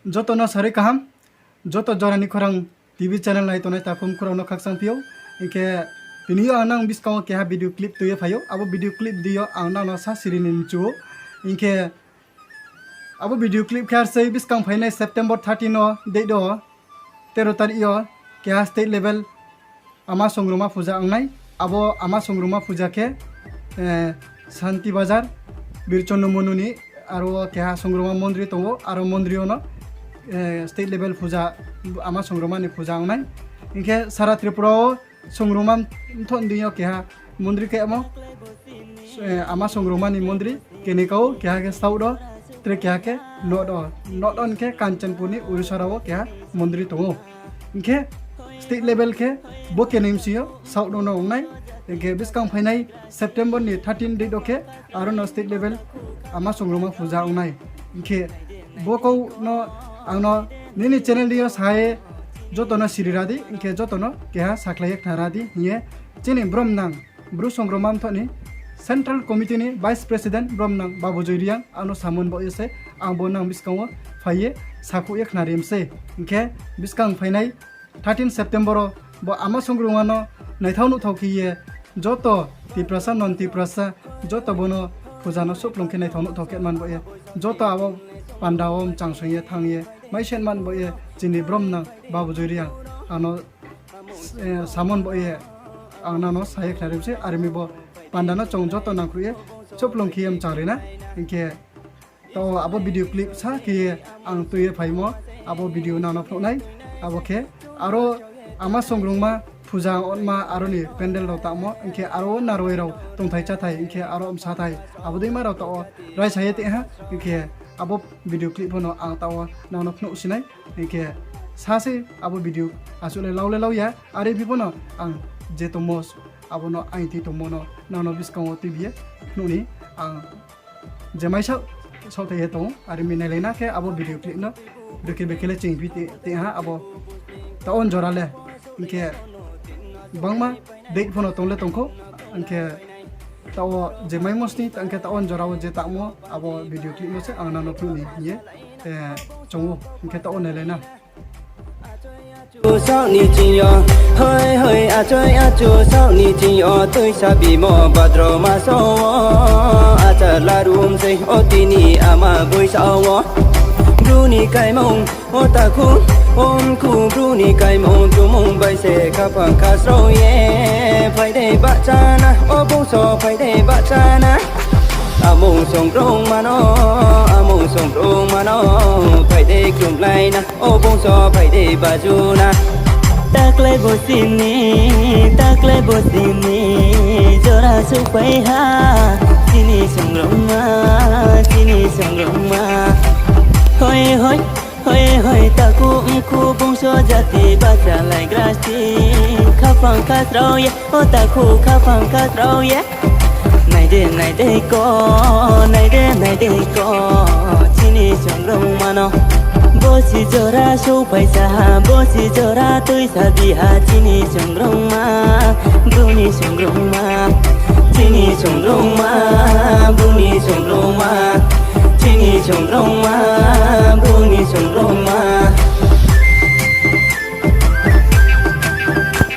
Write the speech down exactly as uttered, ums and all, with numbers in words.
Joto no sarui kaham, joto jora ni khorang T V channel nai tongnai takhu mkhu rao no khakchang phi ou. Hing khe tini yo ang nang buskang wo keha video clip tui ye phai ou. Abo video clip di yo ang nang no sa siri ni mchu ou. Hing khe abo video clip khe ar sei buskang phainai September thirteen no date do tero tarik yo keha state level Ama Songrongma puja ong nai. Abo Ama Songrongma puja khe Santi Bazar, Birchondro Monu ni aro keha Songrongma mondri tong ou, aro mondri yo no state level puja, Ama Songrongma ni puja ong nai. Hing khe sara Tripura wo Songrongma mthoh ni deing yo keha mondri khe amo Ama Songrongma ni mondri keni kau, keha khe south wo, tre keha khe north wo. North wo hing khe Kanchanpur ni Urisara wo keha mondri tong ou. Hing khe state level khe bo keni bsing yo south wo no ong nai. Hing khe buskang phainai September ni thirteen date wo khe aro no state level Ama Songrongma puja ong nai. Hing khe bo kau no ang no nini channel deing yo sa ye joto no siri ra di, hing khe joto no keha sakhlai ye khna ra di hing ye chini bromnang Bru Songrongma mthoh ni Central Committee ni Vice President bromnang Babujoi Reang ang no samo ni baoh ye se ang bo nang buskang wo phai ye sakhouh ye khnari mi sei. Hing khe buskang phainai thirteen September wo bo Ama Songrongma no naithao nuhthao khe ye joto Tiprasa, non Tiprasa, joto bo no puja no souhplung khe naithao nuhthao khe man baoh ye, joto abo panda wo mchang soing ye thanng ye maise man baoh ye chini bromnang Babujoi Reang ang no samo ni baoh ye ang nang no sa ye khnari mi sei, are mi bo panda no chung joto nangkhruh ye souhplung khe ye mchang ri na. Hing khe taoh abo video clip sa khe ye ang tui ye phaimo, abo video nang no phnuh nai. Abo khe aro Ama Songrongma puja ongma aro ni pandal rao tangmo, hing khe aro narwai rao tongthai cháthai, hing khe aro bsathai abo deima rao taoh wo raisa ye tong ha, hing khe abo video clip pho no ang taoh wo nang no phnuh si nai. Hing khe sa se abo video asuh le lau le lau ya, are phi pho no ang je tongmo, abo no aini tongmo no nang no buskang wo tuibi ye phnuh ni ang je mai saoh, saohthai ye tong ou, are mi nailai na khe abo video clip no brekhe brekhe le ching phi tong ha abo taoh wo jora le. Hing khe bangma date pho no tong le tongkhou, hing khe taoh wo je maimo sni, hing khe taoh wo jora wo je tangmo abo video clip no se ang nang no phnuh ni hing ye chung ou, hing khe taoh wo nailai na. Saoh ni ching yo, hoi hoi achoi achu saoh ni ching yo tuisa bimo badro maso wo, achar larum sei o tini ama boisa wo. Bru ni kaimung o takhu, o mkhu, Bru ni kaimung chumung bai se khaphang khasrao ye phai dei bahcha na, o bungso phai dei bahcha na. Amung Songrongma no, Amung Songrongma no phai dei khlumlai na, o bungso phai dei baju na. Taklai bo sini, taklai bo sini jora souhphai ha chini Songrongma, chini Songrongma. Hoi hoi, hoi hoi, takhu mkhu bungso jati bachalaigra si, khaphang khasrao ye, o takhu khaphang khasrao ye. Nai de, nai de ko, nai de, nai de ko, chini Songrongma no. Bosi jora souhphai sa ha, bosi jora tuisa bi ha, chini Songrongma, Bru ni Songrongma. Chini Songrongma, Bru ni Songrongma. Chini Songrongma, Bru ni Songrongma.